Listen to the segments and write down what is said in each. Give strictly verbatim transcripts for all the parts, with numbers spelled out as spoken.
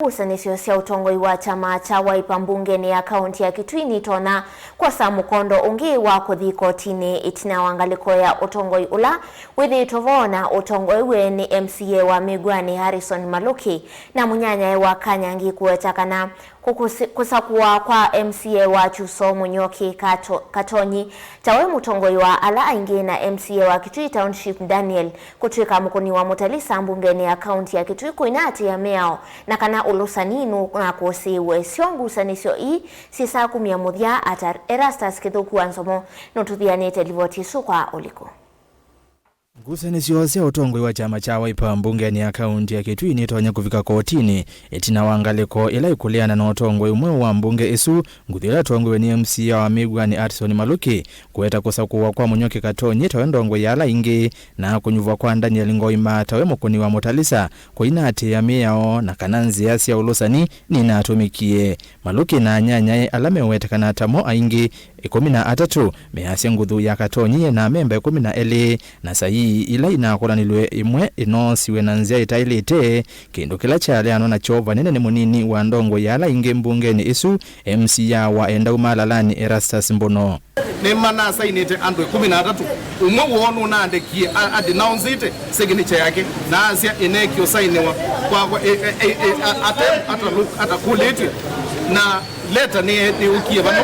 Ngusanĩsyo sya ũtongoi wa kyama kya Wiper mbungenĩ ya kaũnti ya Kitui nitonya kwosa mũkondo ũngĩ wa kũthi kotinĩ ĩtina wa ngalĩko ya ũtongoi ũla wĩthĩĩtwe vo na ũtongoew'e nĩ M C A wa Mĩw'anĩ Harrison Maluki na mũnyanyae wa Kanyangi kũweta kana kũkũsĩ-, kũsakũwa kwa M C A wa Kyuso Mũnyoki Kato-, Katonyi, tawe mũtongoi wa ala aingĩ na M C A wa Kitui Township Daniel kũtw'ĩka mũkũni wa Mũtalisa mbungenĩ ya kaũnti ya Kitui kũinaatĩĩa mĩao na kana ũlũsani nũnakũsĩĩw'e. Syo ngusanĩsyo ii syĩsaa kumya mũthya ata? Erastus Kĩthũku wa Nzomo nũtũthianĩte livoti ĩsu kwa ũliku. Ngusanĩsyo sya ũtongoi wa kyama kya Wiper mbungenĩ ya kaũnti ya Kitui nitonya kũvika kotinĩ ĩtina wa ngalĩko ĩla ĩkũlĩana na ũtongoi ũmwe wa mbunge ĩsu, nguthu ĩla ĩtongoew'e nĩ M C A wa Mĩw'anĩ Harrison Maluki kũweta kũsakũwa kwa Mũnyoki Katonyi tawe ndongoi ya ala aingĩ na kũnyuvwa kwa Daniel Ngoima tawe mũkũni wa Mũtalisa kũinaatĩĩa mĩao na kana nzĩa sya ũlũsani ninatũmĩkie. Maluki na anyanyae ala meũwetekana ta mo aingĩ ĩkũmi na atatũ measya nguthu ya Katonyi yĩ na amemba ĩkũmi na elĩ, na saii ila inakũlanilw'e ĩmwe ĩnoosiw'e na nzĩa ĩtaĩlĩte, kĩndũ kĩla kyaleanwa nakyo vanene nĩ mũnini wa ndongoi ya ala aingĩ mbungenĩ ĩsu, M C A wa Endau Malalanĩ, Erastus Mbono. Nĩmanasainĩte andũ ĩkũmi na atatũ. Ũmwe woo nũnaandĩkie a, a denounceĩte signature yake, na asya ĩneekie ũsainĩwa kwakwa ĩ, ĩ, ĩ, ĩ, a, ate, ata look, atakũlĩtw'e. Na leta nĩ, nĩyũkie vano,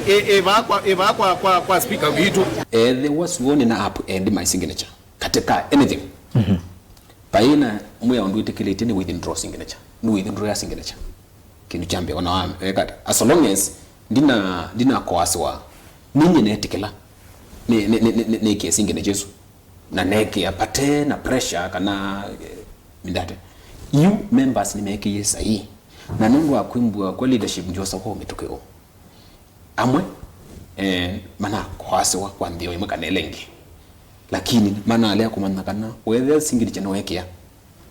ĩ, ĩvaa kwa, ĩvaa kwa, kwa, kwa speaker witũ. Ethĩwa suoni na app endi my signature katika anything. Vai na mwĩao ndwĩtĩkĩlĩtye nĩ withdraw signature. Nĩ withdraw ya signature. Kĩndũ kya mbee, ona wa, eka ata? As long as ndina, ndinakoasĩwa, ninye netĩkĩla nĩ, nĩ, nĩ, nĩ, nĩ, nĩkĩe signature ĩsu. Na nekĩa pate na pressure kana, eh, mindate. Yu members nĩmekĩie saii. Na nũndũ wa kwĩmbua kwa leadership ndyosa kwa mĩtũkĩ ũũ. Amwe, eh, manakoasĩwa kwa nthĩ o ĩmwe kana ĩla ĩngĩ, lakini manalea kũmanya kana weethĩa signature nĩweekĩa,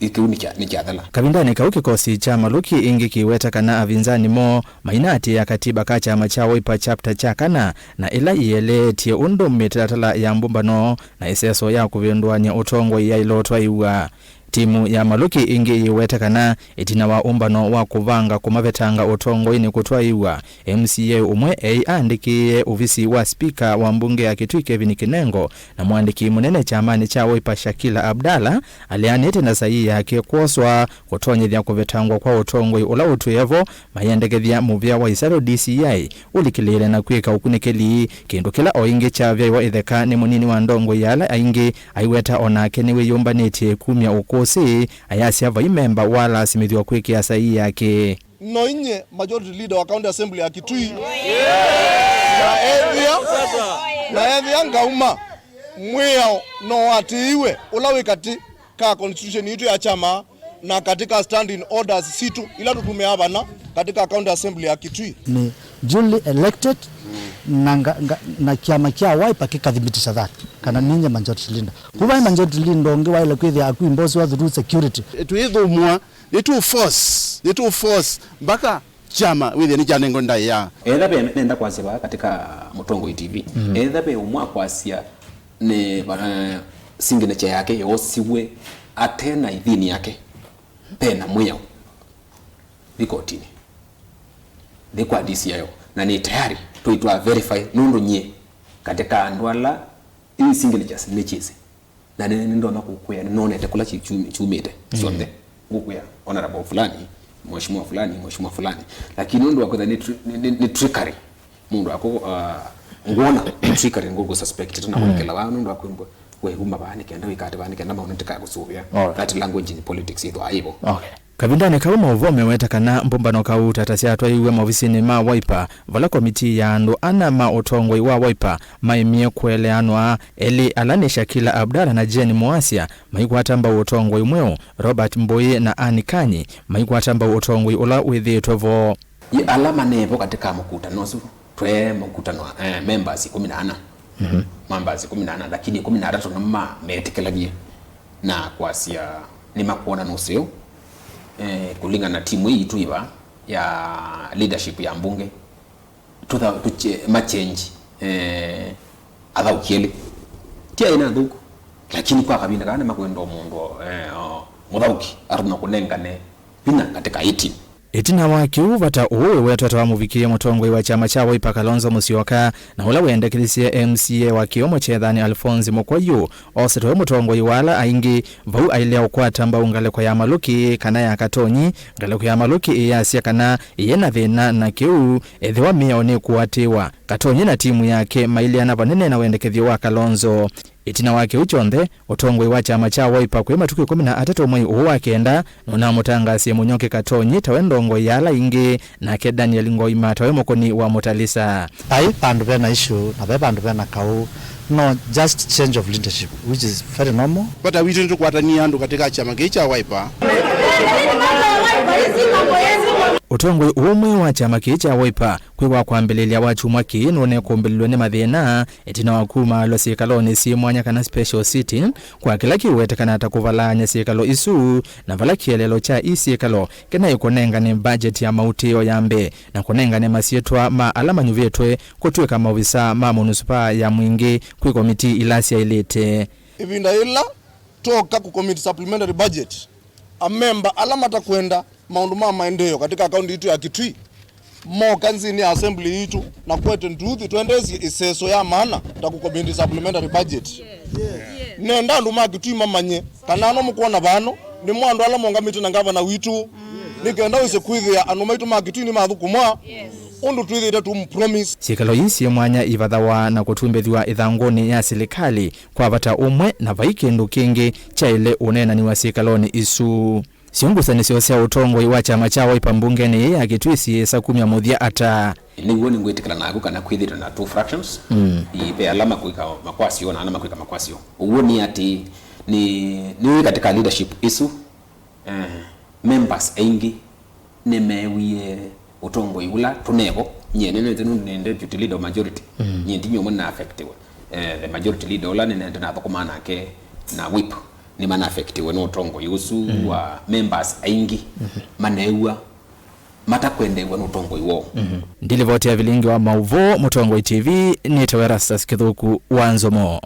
kĩu nĩkya-, nĩkyathela. Kavindanĩ kau, kĩkosi kya Maluki ĩngĩ kĩweta kana avinzani moo mainaatĩĩa katiba ka kyama kya Wiper chapter kya kana na ĩla ĩeleetye ũndũ mĩtalatala ya mbũmbano na ĩseso ya kũvĩndũany'a ũtongoi yaĩle ũtwaĩw'a. Timu ya Maluki ĩngĩ yĩweta kana ĩtina wa ũmbano wa kũvanga kũmavetanga ũtongoinĩ kũtwaĩw'a, M C A ũmwe eĩ aandĩkĩĩe ovisi wa spika wa mbunge ya Kitui Kevin Kinengo na mũandĩki mũnene kyamanĩ kya Wiper Shakila Abdallah aleanĩte na saii yake kwoswa kũtonyethya kũvetangwa kwa ũtongoi ũla ũtwĩe vo mayendekethya mũvĩa wa Isaro D C I ũlikĩlĩĩle na kwĩka ũkunĩkĩli, kĩndũ kĩla o ĩngĩ kyavyaĩwa ĩtheka nĩ mũnini wa ndongoi ya ala aingĩ aiweta o nake nĩwĩyũmbanĩtye kumya ũkũsĩ, ayasya vai memba walasimĩthw'a kwĩkĩa saii yake. No inye majority leader wa County Assembly ya Kitui, na ethĩa, na ethĩa ngauma, mwĩao no watĩĩwe ũla wĩ katĩ ka constitution yitũ ya kyama na katika standing orders situ ila tũtũmĩaa vana katika County Assembly ya Kitui. Ni duly elected na, nga, nga, na kyama kya Wiper kĩkathibitisha that kana ninye majority leader. Kuvai majority leader ũngĩ waĩle kwĩthĩa akuimbosiwa through security. Twĩthũmũa, nĩtũ force, nĩtũ force mpaka kyama wĩthĩa nĩkyanengwa ndaĩa. Etha ve nenda kwasya vaa katika Mũtongoi T V, etha ve ũmwe akwasya nĩ, eh, signature yake yoosiwe ate na ithini yake, ve na mwĩao, thi kotinĩ, thi kwa D C I O, na nĩ tayari tũitwa verify, nũndũ nyie katika andũ ala ii signatures nĩkyĩsĩ. Na nĩ, nĩndonya kũkwĩa, nĩnonete kũla kyi-, kyum-, kyumĩte syonthe. Ngũkwĩa, honorable fulani, mheshimiwa fulani, mheshimiwa fulani. Lakini nũndũ wa kwĩtha nĩ tr-, nĩ, nĩ, nĩ trickery. Mũndũ aku, uh, ngwona nĩ trickery, ngũkũ suspect tena kwĩkĩla vaa, nũndũ wa kwĩmbwa, we uma vaa nĩ kenda, wĩkate vaa nĩ kenda, maũndũ ndĩkakũsũvĩa. Alright. That language in politics ĩthwaa ĩvo. Okay. Kavindanĩ kau, maũvoo meweta kana mbũmbano kauta ta syatwaiwe maovisinĩ ma Wiper, vala komitii ya andũ ana ma ũtongoi wa Wiper maemie kũeleanwa. Elĩ ala nĩ Shakila Abdallah na Jane Moasia maikwata mbau ũtongoi mweũ, Robert Mbũi na Anne Kanyi maikwata mbau ũtongoi ũla wĩthĩĩtwe vo. Yĩ ala manevo katika mũkutano ũsu, twe mũkutano, eh, members ĩkũmi na ana. Members ĩkũmi na ana, lakini ĩkũmi na atatũ nĩma metĩkĩlanie na kwasya nĩmakwona nũseo, eh, kũlingana na timu ĩĩ yitũ ĩva ya leadership ya mbunge, tũtha-, tũche-, machenji, eh, athaũki elĩ. Ti aĩ na athũku, lakini kwa kavinda kaa nĩmakwenda o mũndũ, eh, o mũthaũki atonya kũnengane vinya katika eighteen. Ĩtina wa kĩu, vata ũũ wĩwetwa ta wamũvikĩie mũtongoi wa kyama kya Wiper Kalonzo Musyoka, na ũla wendekethisye M C A wa Kĩomo Kyethani Alphonse Mukwayu ose tawe mũtongoi wa ala aingĩ vau ailea ũkwata mbau ngalĩko ya Malũki kana ya Katonyi, ngalĩko ya Malũki ĩyasya kana ĩyĩ na thĩna na kĩu ethĩwa mĩao nĩkũatĩĩwa. Katonyi na timu yake maileana vanene na wendekethyo wa Kalonzo. Ĩtina wa kĩu kyonthe, ũtongoi wa kyama kya Wiper kwĩ matukũ ĩkũmi na atatũ mwei ũũ wa kenda nũnamũtangaasie Mũnyoki Katonyi tawe ndongoi ya ala aingĩ, nake Daniel Ngoima tawe mũkũni wa Mũtalisa. Ai vandũ vena issue na ve vandũ vena kaũ, no just change of leadership, which is very normal. Vata witũ nĩtũkwatanie andũ katika kyama kĩĩ kya Wiper. Ũtongoi ũmwe wa kyama kĩĩ kya Wiper kwĩ wa kwambĩlĩlya wa kyumwa kĩĩ nũnekũmbĩlĩlw'a nĩ mathĩna ĩtina wa kumaalw'a syĩkalonĩ syĩ mwanya kana special city, kwa kĩla kĩũwetekana ta kũvalaany'a syĩkalo isu, na vala kĩeleelo kya ii syĩkalo kĩnaĩ kũnengane mbajeti ya mautĩĩo ya mbee na kũnengane masyĩtwa ma ala manyuvĩtwe kũtw'ĩka maovisaa ma munusipaa ya mwingĩ kwĩ komitii ila syaĩlĩte. Ĩvinda yĩla twoka kũkomiti supplementary budget, amemba ala matakwenda maũndũ ma maendeeo katika kaunti yitũ ya Kitui moka nzĩnĩ ya assembly yitũ na kwete nduthi twendeesye ĩseso ya maana ta kũkomiti supplementary budget. Nenda andũ ma Kitui mamanye kana ano mũkwona vano nĩmo andũ ala maũngamĩte na ngavana witũ, nĩ kenda wĩse kwĩthĩa andũ maitũ ma Kitui nĩmathũkũmwa ũndũ twĩthĩĩte tũmũpromise. Syĩkalo ii syĩ mwanya ivathawa na kũtumbĩthw'a ĩthangũnĩ ya silikalĩ kwa vata ũmwe na vai kĩndũ kĩngĩ kyaĩle ũneenaniw'a syĩkalonĩ isu. Syo ngusanĩsyo sya ũtongoi wa kyama kya Wiper mbungenĩ ĩĩ ya Kitui syĩsa kumya mũthya ata? Nĩw'o nĩngwĩtĩkĩla naku kana kwĩthĩtwe na two fractions. Mm. Ĩ, ve ala makwĩka makwasyo na ala makwĩka makwasyo. Ũw'o nĩ atĩ nĩ, nĩ katika leadership ĩsu, eh, members aingĩ nĩmeewie ũtongoi ũla tũnevo. Nyie nĩnĩte nũndũ nĩ deputy leader of majority. Mm. Nyie ndinyie ũmwe na affectiwe. Eh, the majority leader ũla nĩnende nathũkũmaa nake na whip nĩmana affectiwe nĩ ũtongoi ũsu. Mm. Wa members aingĩ, mhm, maneew'a matakwendeew'a nĩ ũtongoi woo. Mhm. Ndilivoti ya vilingi wa maũvoo, Mũtongoi T V, nĩtawa Erastus Kĩthũku wa Nzomo.